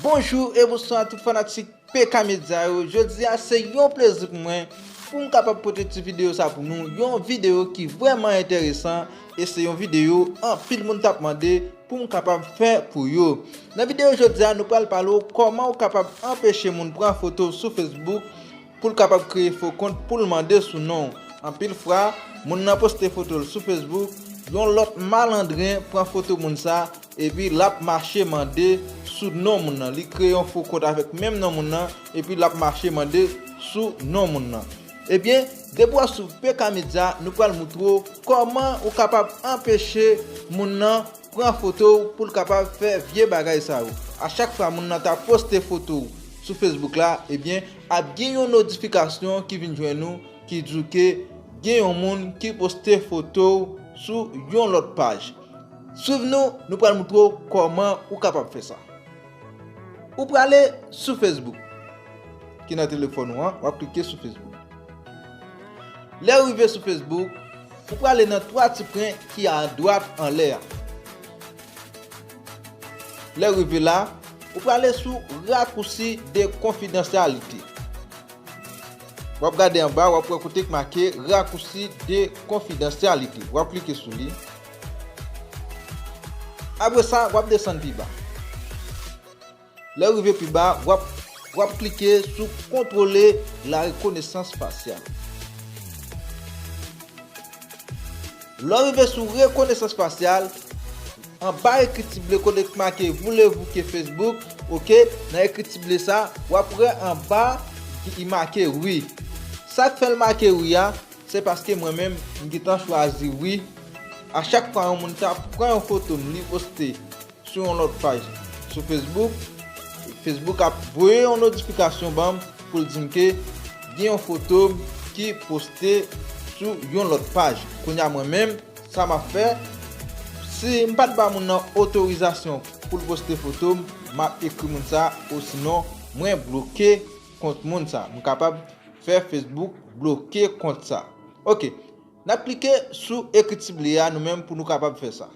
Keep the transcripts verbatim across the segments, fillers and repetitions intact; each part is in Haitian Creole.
Bonjou e bonswa tout fanatik P K Media yo. Jodi a se yon plezi pou mwen pou m kapab pote ti videyo sa pou nou. Yon videyo ki vrèman enteresan e se yon videyo anpil moun t ap mande pou m kapab fè pou yo. Nan videyo jodi a, nou pral pale w kòman ou kapab anpeche moun pran foto w sou Facebook pou l kapab kreye fo kont pou l mande sou non w. Anpil fwa, moun nan poste foto l sou Facebook, yon lòt malandren pran foto moun sa, epi l ap mache mande sou non moun nan. Li kreye yon fo kont avèk menm non moun nan, epi l ap mache mande sou non moun nan. Ebyen, depi w ap swiv P K Media, nou pral moutre w kòman ou kapab anpeche moun nan pran foto w pou l kapab fè vye bagay sa yo. A chak fwa moun nan ta poste foto w sou Facebook la, ebyen, ap gen yon notifikasyon ki vin jwenn ou ki di w ke gen yon moun ki poste foto w sou yon lòt paj. Swiv nou, nou pral moutre w kòman ou kapab fè sa. Ou prale sou Facebook, ki nan telefòn ou an, w ap klike sou Facebook. Lè w rive sou Facebook, ou prale nan twa ti pwen ki adwat anlè a. Lè w rive la, ou prale sou rakousi de konfidansyalite. W ap gade anba, w ap wè kote k make rakousi de konfidansyalite. W ap klike sou li. Apre sa, w ap desann pi ba. Lè w rive pi ba, w ap, w ap klike sou kontwole la rekonesans fasyal. Lè w rive sou rekonesans fasyal, anba ekriti ble kote k make voulez-vous que Facebook, oke, nan ekriti ble sa, w ap wè anba ki make wi. Sa k fè l make wi a, se paske mwen menm, m gentan chwazi wi. A chak fwa yon moun ta pran yon foto m, li poste sou yon lòt paj sou Facebook, Facebook ap voye yon notifikasyon ban m pou l di m ke gen yon foto m ki poste sou yon lòt paj. Kounye a mwen menm, sa m ap fè, si m pa t ba moun nan otorizasyon pou l poste foto m, m ap ekri moun sa, osinon mwen bloke kont moun sa. M kapab fè Facebook bloke kont sa. Oke, n ap klike sou ekriti ble a nou menm pou nou kapab fè sa.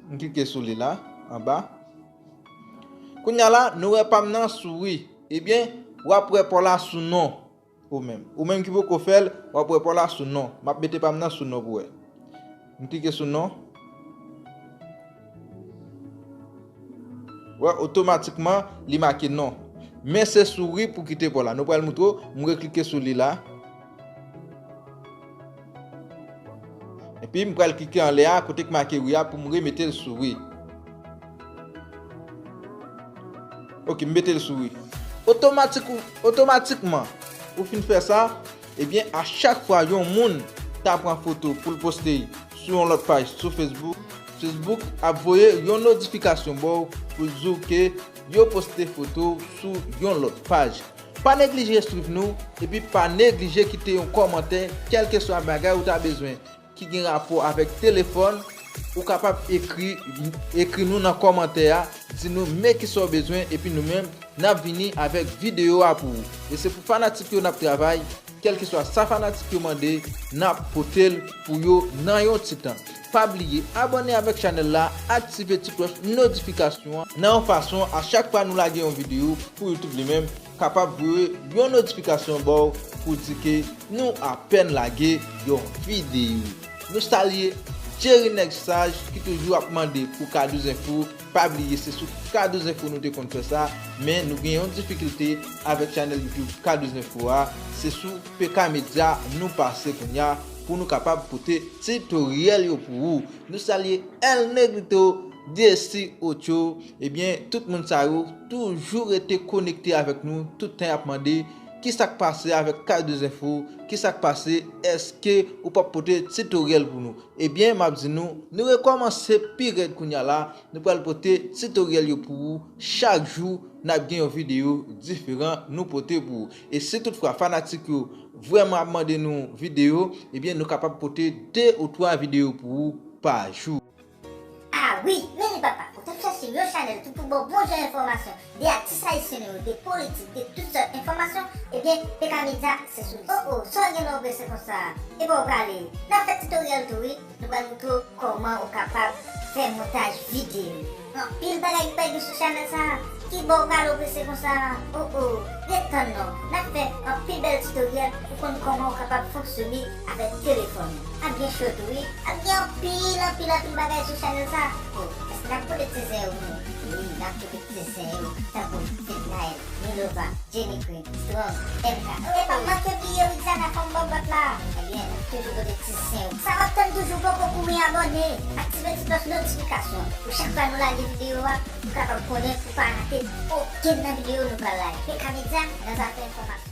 M klike sou li la, anba. Kounye a la, nou wè pa m nan sou wi. Ebyen, w ap wè pa w la sou non. Ou menm. Ou menm ki poko fè l, w ap wè pa w la sou non. M ap mete pa m nan sou non pou wè. M klike sou non. Wè, otomatikman, li make non. Men se sou wi pou kite pa w la. Nou pral moutre w, m reklike sou li la. Epi m pral klike anlè a, kote k make wi a, pou m remete l sou wi. Oke, m mete l sou wi. Otomatik, otomatikman, ou fin fè sa, ebyen, a chak fwa yon moun ta pran foto pou l poste sou yon lòt paj sou Facebook, Facebook ap voye yon notifikasyon ba w pou l di w ke yo poste foto w sou yon lòt paj. Pa neglije swiv nou, epi pa neglije kite yon kòmantè, kèlkeswa bagay ou ta bezwen ki gen rapò avèk telefòn, ou kapab ekri, ekri nou nan kòmantè a, di nou men kisa w bezwen, epi nou menm, n ap vini avèk videyo a pou ou. E se pou fanatik yo n ap travay, kèlkeswa sa fanatik yo mande, n ap pote l pou yo nan yon ti tan. Pa bliye abòne avèk chanèl la, aktive ti klòch notifikasyon an, nan yon fason, a chak fwa nou lage yon videyo pou YouTube li menm, kapab voye yon notifikasyon ba w pou di ke nou apèn lage yon videyo. Nou salye Jerry Nèg Saj ki toujou ap mande pou K douz Enfo. Pa bliye se sou K douz Enfo nou te konn fè sa, men nou gen yon difikilte avèk chanèl YouTube K douz Enfo a. Se sou P K Media nou pase kounye a pou nou kapab pote titoryèl yo pou ou. Nou salye El Negrito, D S C Ocho, ebyen, tout moun sa yo toujou rete konekte avèk nou, tout tan y ap mande kisa k pase avèk K douz Enfo, kisa k pase, èske ou p ap pote titoryèl pou nou? Ebyen, m ap di nou, nou rekòmanse pi rèd kounye a la, nou pral pote titoryèl yo pou ou chak jou, n ap gen yon videyo diferan nou pote pou ou. E si toutfwa fanatik yo vrèman ap mande nou videyo, ebyen, nou kapab pote de ou twa videyo pou ou pa jou. Ah wi, men li papa, ou t ap chèche yon chanèl ki pou ba w bon jan enfòmasyon de atis ayisyen nou yo, de politik, de tout sòt enfòmasyon, ebyen, P K Media se sou li. Oh oh, sa w gen lè w prese konsa? Epa w prale. N ap fè titoryèl tou wi, nou pral moutre w kòman ou kapab fè montaj videyo. Anpil bagay ki bay gou sou chanèl sa a. Ki bò w prale w prese konsa? Oh oh, ret tann non. N ap fè anpil bèl tutoriel pou konn kòman w kapab fonksyone avèk telefòn ou. Ap gen cho tou wi. Ap gen anpil, anpil, anpil bagay sou chanèl sa. Oh, èske n ap pote ti zen yo pou nou? Wi, n ap pote ti zen yo, tankou Fednaelle, Milova, Jenny Queen, Strong, M K. E pa manke bliye Widiana Fanm Bòbòt la. Ebyen, n ap toujou pote ti zen yo. Sa w ap tann toujou, poko kouri abòne? Aktive ti klòch notifikasyon pou chak fwa nou lage videyo a, ou kapab konnen pou pa rate okenn nan videyo nou pral lage. P K Media, nan zafè enfòmasyon.